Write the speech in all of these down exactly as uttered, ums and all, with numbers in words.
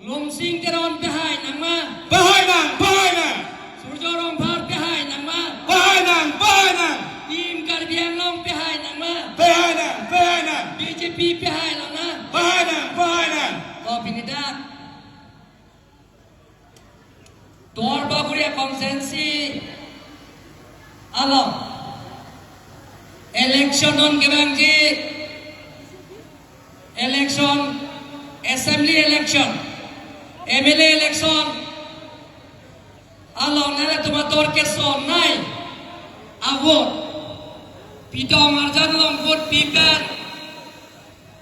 Lumsing Teron pehai nangma? Pehai nang, pehai nang. Surjo Rongphar pehai nangma? Pehai nang, pehai nang. Team Karbi Anglong pehai nangma? Pehai nang, pehai nang. B J P pehai lonang? Pehai nang, pehai nang. Ko pini dak Duar Bagori constituency along election non kevangji, election, assembly election, M L A election along nanglitum ator kesonei avote, pitong arjan along vote pipen,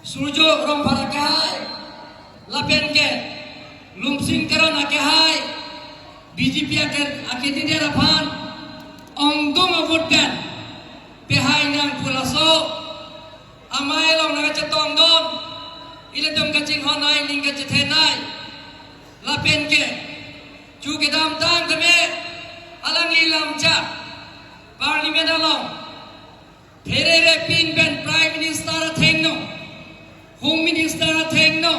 Surjo Rongphar akehai, lapen ke Lumsing Teron akehai, B J P ake, akedidera aphan ongdung avote pen pehai nang pu laso amei along nangkachetongdun, ilitum kachinghon nei, ning kachethenei. Lapen ke chu kedamtang tame alangli lamchak Parliament along pherere pin pen Prime Minister athengno, Home Minister athengno,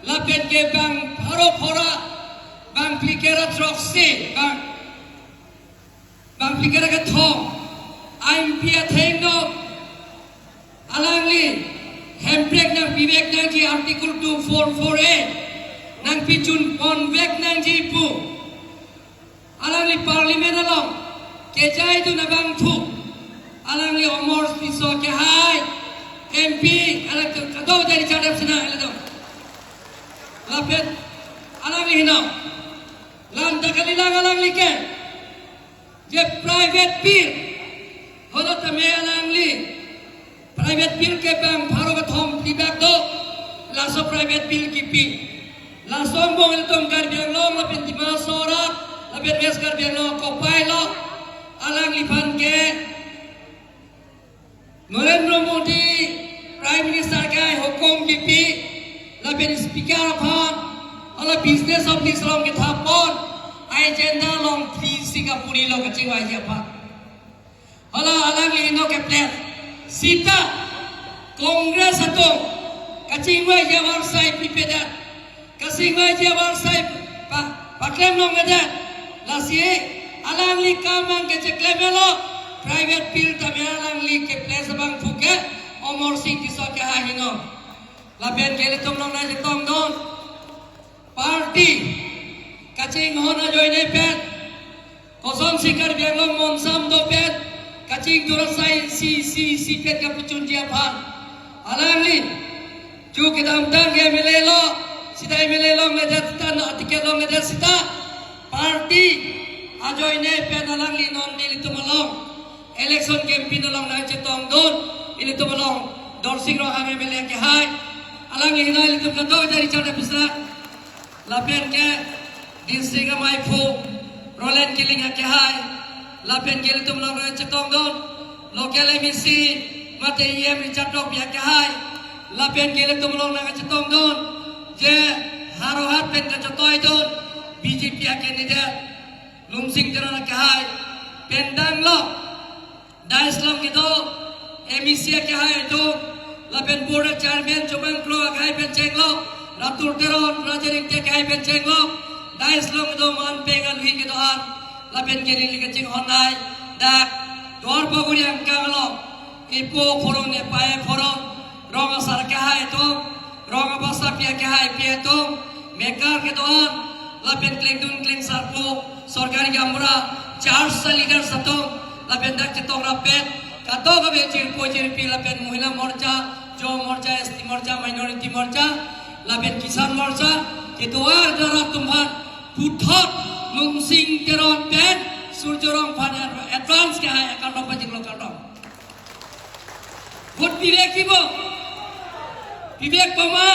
lapen ke bang pharo phora, bang phlikera throksi, bang, bang phlikera kethom, M P athengno, alangli hemprek nangpivek nangji Article two four four A nangpichun ponvek nangji pu alangli Parliament along kejaidun abangphu, alangli Amarsing Tisso akehai M P, alangli kadokave richard ap sina alangli do. Lapen alangli heno, lam ta kalilang alangli ke, je private bill, holo tame alangli private bill ke bang pharo kethom phli bak do, laso private bill kipi. Laso angbong ilitum Karbi Anglong lapen Dima Hasao arat, lapen West Karbi Anglong akopai lo, alangliphan ke Narendra Modi Prime Minister akehai hukum kipi, lapen Speaker aphan, hala business of this along kethap pon, agenda along three Singapore lo kachingvaiji aphan. Hala alangli heno keplet. Sita Congress atum kachingvai jawar sai pipedet, kachingvai jawar sai pa, paklem longledet. Lasi alangli kam nangkacheklem lo, private bill tame alangli keplet abangphu ke Amarsing Tisso akehai heno. Lapen ke ilitum along nangchetongdun, party kachinghon ajoine pen, kosonsi Karbi Anglong monsam do pen kachingthur asai isi isi pen kapuchunji aphan, alangli chu kedamtang M L A lo, sita M L A longledet, sita no ticket longledet sita, party ajoine pen alangli non ilitum along election campaign along nangchetongdun, ilitum along Dorsing Ronghang M L A akehai, alangli heno ilitum kadokave richard ap sina. Lapen ke district amaiphu Roland Killing akehai, lapen ke ilitum along nangchetongdun, local M A C mate E M Richard Tokbi akehai, lapen ke ilitum along nangchetongdun, je haro hat pen kachetoidun, B J P a candidate Lumsing Teron akehai, pen dang lo, dais along kedo M A C akehai atum, lapen board chairman Chomang Kro akehai pen chenglo, Ratur Teron, Rajen Ingti akehai pen chenglo, dais along kedo man peng alui kedo-an, lapen ke neli kachinghon nei, dak Duar Bagori angkang along, epo phoron, epai phoron, rong asar akehai atum, rong abasapi akehaipi atum, mekar kedo-an, lapen klengdun klengsarpo, sorkari gaonbura, church leaders atum, lapen dak chetong rapet, kadokave jirpo jirpi lapen Mahila Morcha, Yuva Morcha, S T Morcha, Minority Morcha, lapen Kisan Morcha, kedo-an rat atum aphan puthot Lumsing Teron pen Surjo Rongphar aphan advance kehai akardom pajirlo, kardom. Vote pivekji bo? Pivekpo ma?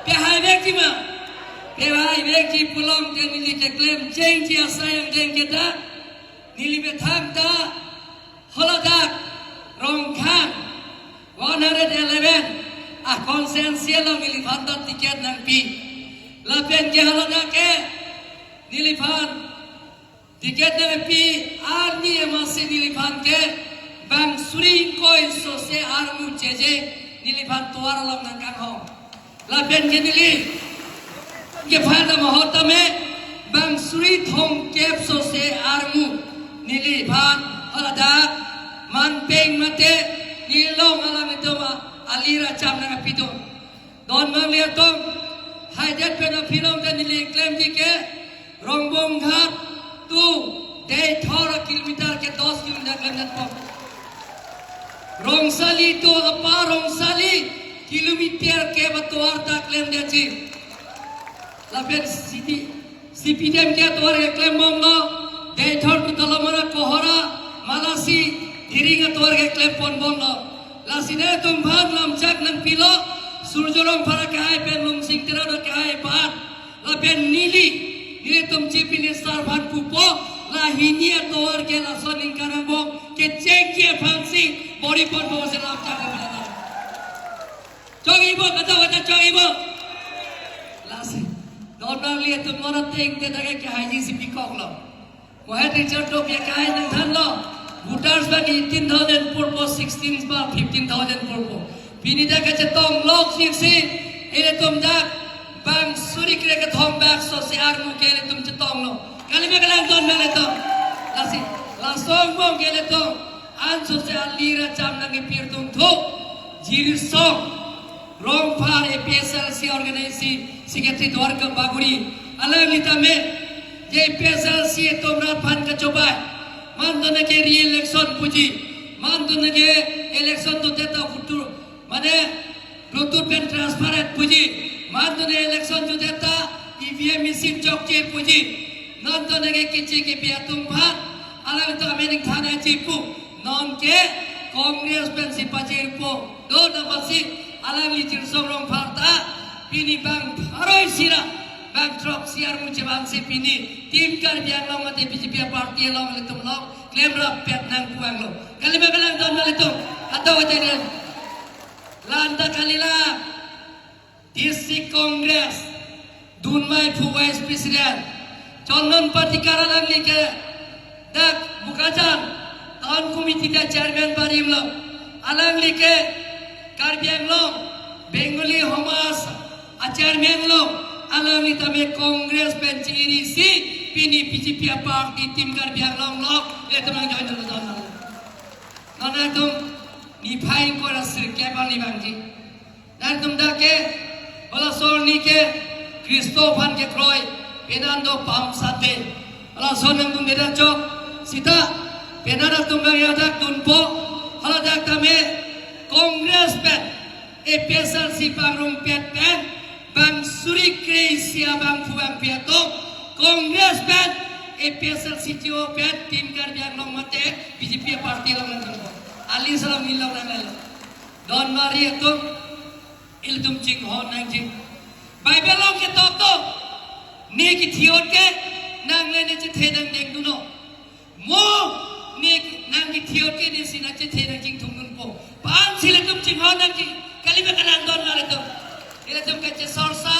Pehaivekji ma? Pehaivekji pulote neli keklem chengji asai angdeng ke dak, neli methang ta haladak Rongkhang one hundred eleven a constituency along neliphan ta ticket nangpi. Lapen ke haladak ke neliphan ticket nangpi arni amatsi neliphan ke bang suri ingkoi sose armu cheje neliphan tovar along nangkanghon. Lapen ke neli Kephan ta mahot tame bang suri thomkep sose armu neliphan haladak manpeng mate nelilong alam itum a-, ali ra cham nangpi do. Don mangli atum, haidet pen aphi along ta neli klemji ke Rongbonghat to Deithor kilometer ke dos kilometer klemdetpo. Rongsali to Upper Rongsali kilometer kep atovar ta klemdetji. Lapen city, C P D M ke atovar ke klembomlo, Deithor to Talamara Kohora, Malasi, Diring atovar ke klemponbomlo. Lasi nelitum aphan lamchak nangpilo, Surjya Rongphar akehai pen Lungsing Teron akehai aphan. Lapen neli, nelitum Chief Minister aphan pupo, la hini atovar ke lason ningkan angbong kechengji aphansi bor-iponpo pusi lamchak nangpilo. Chok-ipo, kata kata chok-ipo. Lasi, don mangli atum mona teng te dage kehaiji si pikoklo. Mohet Richard Tokbi akehai nangthanlo. Voters bang eighteen thousand purpo, sixteen ba fifteen thousand purpo. Pini dak kachetong lok siksi, ilitum dak bang suri kre kethom bak sose armu ke ilitum chetonglo. Kali ma kalang don mangli atum. Lasi, laso angbong ke ilitum an sose ali ra cham nangkepir tum thu. Jirsong Rongphar A P H L C organizing secretary Dwarka Baguri. Alangli tame je A P H L C atum rat aphan kachobai. Mantu neke re-election puji. Mantu neke election to teta futur. Mane Bluetooth pen transparent puji. Mantu ne election to teta E V M machine chokche puji. Nontu neke kichi kipi atum aphan. Alangtum amening thana chipu. Nonke Congress pensi pajirpo. Do na pasi alangli Jirsong Rongphar ta pini bang pharo isi ra bang throksi armu chevangsi pini Team Karbi Anglong mate B J P party along ilitum along klemrap pet nangpu-anglo. Kali ma kalang don mangli atum. Atau aja dia. Lanta kalila. District Congress dunmai phu Vice President Chandan Patikar alangli ke dak Bokajan Town Committee ta chairman barimlo. Alangli ke Karbi Anglong Bengali Homaj a chairman lo. Alangli tame Congress pen chi-iri si pini B J P party Team Karbi Anglong lo. Ilitum nang join lo don lo. Non atum niphai ingkoi ra sirkep ani bangji. Nangtum dak ke, halaso arni ke, Khristo aphan kekroi, penan do pam sate. Halaso nangtum beda chok, sita, penan atum bang ya dak dunpo, haladak tame, Congress pen, A P H L C pangrumpet pen, bang suri kre-isi abangphu bangphi atum, Congress pen, A P H L C G O pen, Team Karbi Anglong mate, B J P party along nangdunpo. Ali salam nilong nanglelo. Don mari atum, ilitum chinghon nangji. Bible along ketok to, ne kethiot ke, nangle ne chethe nangdengdunnon. Mo, ne nang kethiot ke nesi nangchethe nangchingthumdunpo. Pan si ilitum chinghon nangji, kali ma kalang don mari atum. Ilitum kachesorsa,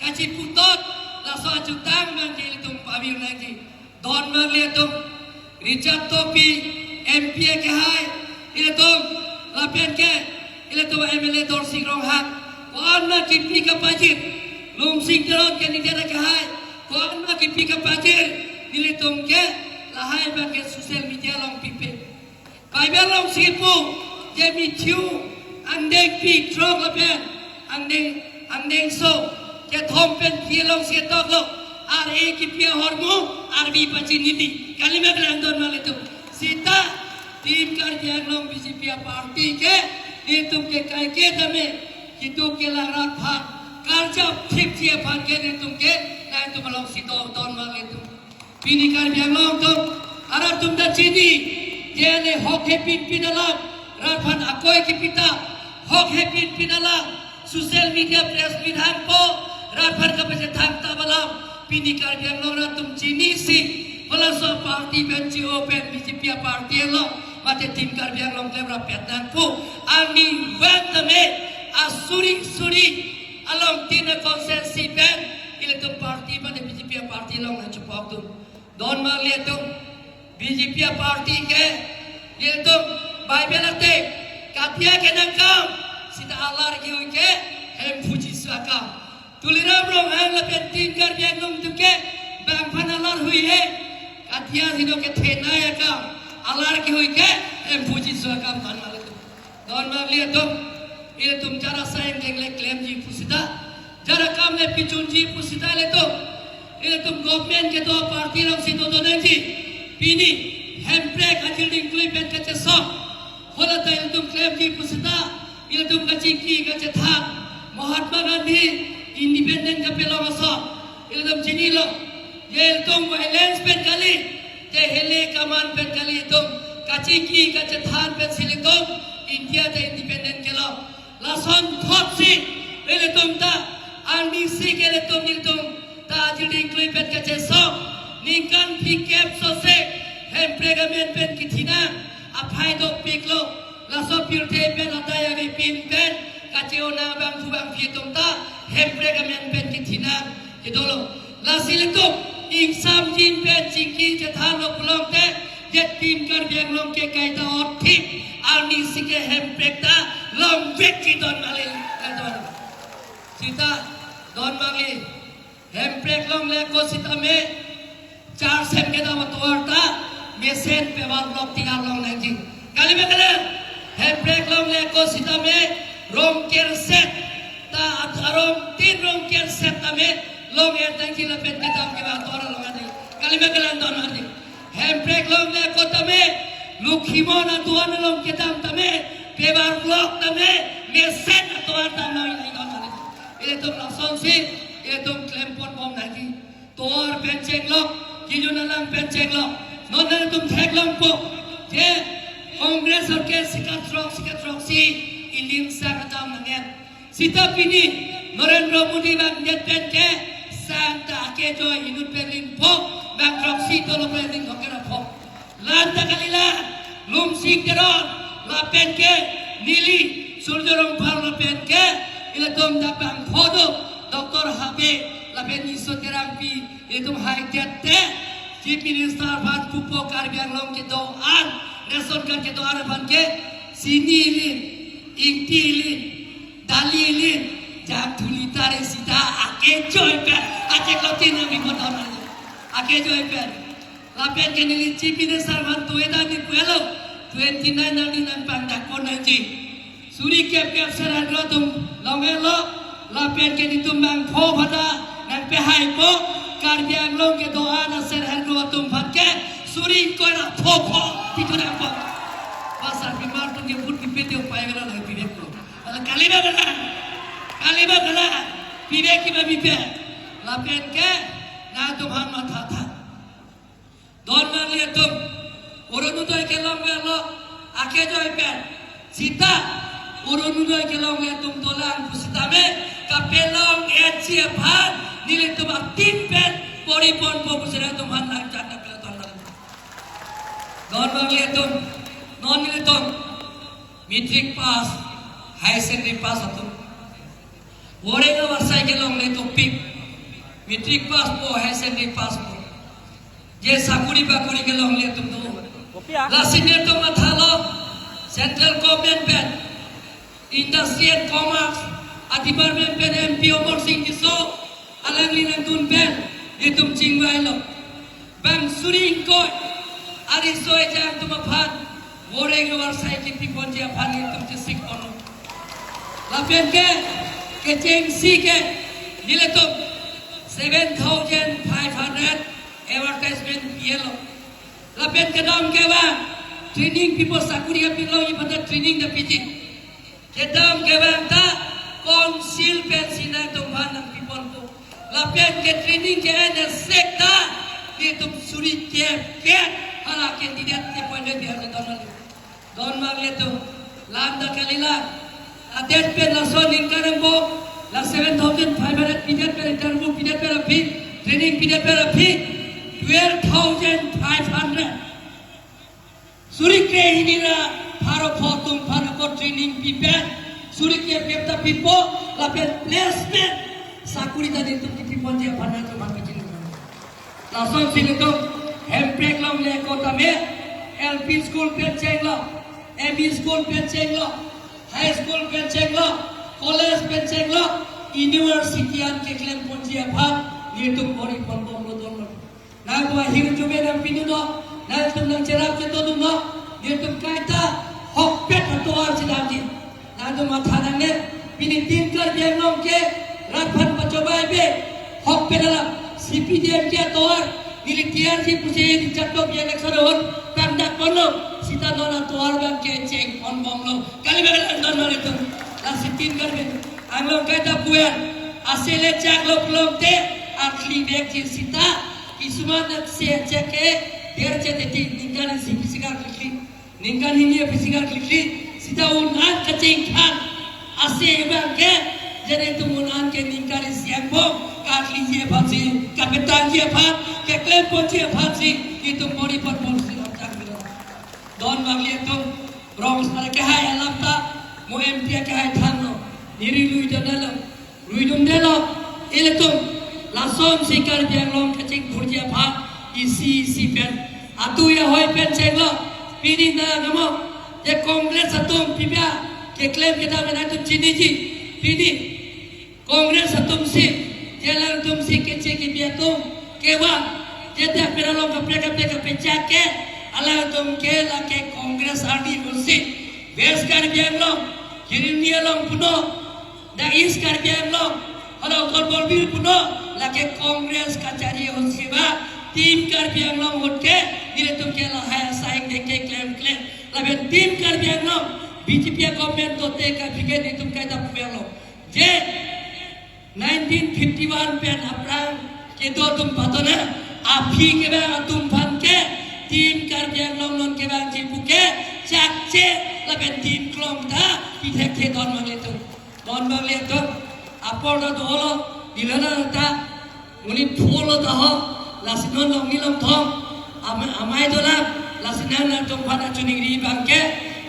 kacheputot, laso ajutang nangji ilitum pavir nangji. Don mangli atum, Richard Tokbi, M P akehai, ilitum, lapen ke, ilitum M L A Dorsing Ronghang, ko-an ma kipi kapajir, Lungsing Teron candidate akehai, ko-an ma kipi kapajir, nelitum ke, lahai abang ke social media along pipe. Bible alongsi pu, je Matthew, angdengpi throk lapen, angdeng, angdengso, kethom pen phli alongsi toklo, ar-e kipi ahormu, arvi pachinili, kali ma kalang don mangli atum. Sita, Team Karbi Anglong B J P party ke, nelitum ke kaike tame, kitu ke lang rat aphan, karjap thipji aphan ke nelitum ke, nangtum alongsi do don mangli atum. Pini Karbi Anglong atum, arat atum ta chini, je ne hok hepin pin alam, rat aphan akoi kipi ta, hok hepin pin alam, social media press meet hangpo, rat aphan kapachethang tap alam, pini Karbi Anglong arat atum chinisi, halaso party pen G O pen B J P party along, mate Team Karbi Anglong klemrap pet nangpo, arnivang tame, asuri suri, along tin a-constituency pen, ilitum party mate B J P party along nangchepokdun. Don mangli atum, B J P party ke, ilitum Bible ate, katia ke nangkam, sita alar ke ke, Hemphu Jisu akam. Tuliram Ronghang lapen Team Karbi Anglong atum ke bang aphan alar hui he. Katia hino kethenei akam, alar kehui ke, Hemphu Jisu akam aphan alar atum. Don marli atum, ilitum jara asai angdeng le klemji pusita, jara akam le pijunji pusita ilitum, ilitum government kedo party alongsi dodun nangji. Pini hemprek ajir dingklui pen kachesong, hala ta ilitum klemji pusita, ilitum kachingki kachethan, Mahatma Gandhi independent kapelong ason ilitum chinilo. Ilitum violence pen kali, te hele kaman pen kali, ilitum kachingki kachethan pensi ilitum India ta independent kelo. Lason thotsi ilitum ta, arnisi ke ilitum, ilitum ta ajir dingklui pen kachesong, ningkan phlikep sose hemprek amen pen kithi nang, aphai dopiklo. Laso pirthe pen adai avepin pen kacheona bangphu bangphi atum ta hemprek amen pen kithi nang kedolo. Lasi ilitum ingsamjin pen chingki chethanlo pulote, je Team Karbi Anglong ke kaita othip, arnisi ke hemprek ta longvekji don marli, don. Sita don marli, hemprek longle ako sitame, charhem kedam atovar ta mesen pavarblock tiga long nangji. Kali ma kalang? Hemprek longle ako sitame, rongker set ta, at-, arongtin rongker set tame long-et nangji lapen kedam kevang atovar along adi. Kali ma kalang don marli? Hemprek longle ako tame, Lokhimon aduan along kedam tame, pavarblock tame, mesen atovar ta long nangji don marli. Ilitum lasonsi ilitum klempon bom nangji. Tovar pen chenglok, kejun alang pen chenglok. Non nangtum theklongpo, je Congress orke sika throk, sika throksi iling sang atam nanget. Sita pini Narendra Modi bangdet pen ke sang ta akejoi inut pen lingpo, bang throksi dolo pen lingpo kera po. Lanta kalila, Lumsing Teron, lapen ke neli Surjya Rongphar, lapen ke ilitum dak bangpho do, Doctor Habe, lapen Jisu Terangpi, ilitum haidet te, Chief Minister aphan pupo Karbi Anglong kedo-an, ration card kedo-an aphan ke, sini ili, ingti ili, dali ili, jangthuli tare sita akejoi pen, achek lotin nang bimodon aja. Akejoi pen. Lapen ke neli Chief Minister aphan tueda ni puelo, twenty nine nang ni nang pangdak pon nangji. Suri kep kep ser hanglo atum longelo, lapen ke netum bangpho phada nang pehaipo, Karbi Anglong kedo-an aser hanglo atum aphan ke suri ingkoi ra pho pho titu nangpo. Pasar pimar atum ke vote pipe te upai vela lagi pivek lo. Ala kali ma kalang? Kali ma kalang? Pivek kiba pipe. Lapen ke nangtum aphan matha tha. Don marli atum, Orunodoi kelong velo, akejoi pen. Sita, Orunodoi kelongle atum dolang pusitame, kapelong-etji aphan, nelitum atin pen, pori ponpo pusi nangtum aphan lang chan nangkela ton lang. Don marli atum, non nelitum, matric pass, higher secondary pass atum. Voreng avarsai kelongle dopik. Matric pass po, higher secondary pass po. Je sakuri bakuri kelongle atum do. Kopi ah? Lasi netum mathalo, central government pen, Industry and Commerce a-department pen M P Amarsing Tisso, alangli nangdun pen, netum chingvailo. Bang suri ingkoi ariso ejang atum aphan, voreng avarsai kipi ponji aphan netum chesik ono. Lapen ke, kechengsi ke, nelitum seven thousand five hundred advertisement pilo. Lapen kedam kevang, training pipo sakuri apilongji aphan ta training ta piji. Kedam kevang ta council pensi nangtum aphan nangpi ponpo. Lapen ke training ke-en asek ta netum suri kep kep hala candidate ke appointment biar le don marli. Don marli atum, lanta kalila. Adet pen laso ningkan embo, la seven thousand five hundred pidet pen interview, pidet pen aphi, training pidet pen aphi, twelve thousand five hundred. Suri kre hini ra pharo pho atum aphan ako training pi pen, suri kep kep ta pipo, lapen placement sakuri ta netum kipi ponji aphan nangtum aphan kachin. Lasonsi netum hemprek longle ako tame, L P school pen chenglo, M E school pen chenglo, high school pen chenglo, college pen chenglo, University an keklem ponji aphan nelitum bor-i ponbomlo don. Nangtum ahirjume nangpinon, nangtum nangcherap chetondunnon, nelitum kaita ahokpet atovar chedamji. Nangtum matha nangne, pini tin Karbi Anglong ke rat aphan pachobei ave, ahokpet alam, C P D M ke atovar, neli T R C pusi neli chaktok election ahut tangdak ponlo, sita non atovar abang ke chengponbomlo. Kali bang lang don nelitum. Lasi tin Karbi Anglong kaita pu-an, ase le chak lo pulote, arli bek chin sita, kisuman ase chak ke, der chet eti, ningkan isi pisi karkli, ningkan hini pisi karkli, sita un-an kachingthang, ase abang ke, jene tum un-an ke ningkan isi angbong, karkliji aphansi, kapetangji aphan, keklem ponji aphansi, itum bor-i ponbomsi lam chak bilang. Don bang litum, rong sar kehai alam ta, mo M P kehai thanlo, neri lui don lo, lui dun delo, ilitum, lasonsi Karbi Anglong kachingthurji aphan, isi isi pen, atu ya hoi pen chenglo, pini na namo, je Congress atum pibia, keklem kedam nangtum chiniji, pini, Congress atumsi, je alangtumsi keche kebi atum, kevang, je te apera along kaprek kaprek kapechak ke, alangtum ke lake Congress arni pusi, West Karbi Anglong, Kheroni along punon, dak East Karbi Anglong, hala Uttar Borbil punon, lake Congress kachari pusi ba, Team Karbi Anglong ahut ke, nelitum ke lahai asai ke keklem klem, lapen Team Karbi Anglong, B J P government dote kaphi ke nelitum kaita pu-an lo. Je nineteen fifty-one pen aphrang kedo atum patona, aphi kevang atum aphan ke, Team Karbi Anglong non kevangji pu ke, chakche lapen Team Klong ta, pithek the don bang litum. Don bang litum, apor ta dolo, dilana ta, monit phulo ta ho, lasi non long ni long thom, amai, amai dolang, lasi nang nangtum aphan choningri abang ke,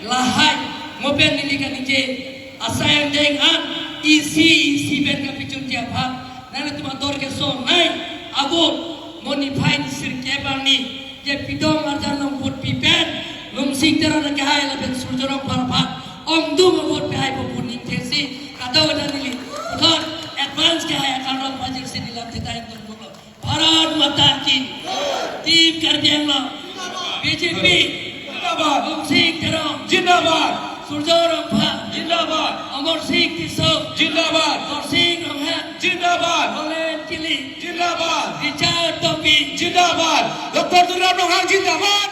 lahai, mo pen neli kaningje, asai angdeng an, isi isi pen kapechunji aphan, nangtum ador kesongnei, abo, mo niphai sirkep arni, je Pidong Arjan along vote pi pen, Lumsing Teron kehai lapen Surjya Rongphar aphan, ongdung vote pehai pu pu ningthesi, kadokave ta neli, puthot, advance kehai akan rong pajirsi neli lam theta ingdung buklo. Bharat Mata Ki, Team Karbi Anglong, B J P, Zindabad. Lumsing Teron, Zindabad. Surjya Rongphar, Zindabad. Amarsing Tisso, Zindabad. Khorsing Ronghang, Zindabad. Roland Killing, Zindabad. Richard Tokbi, Zindabad. Doctor Tuliram Ronghang, Zindabad.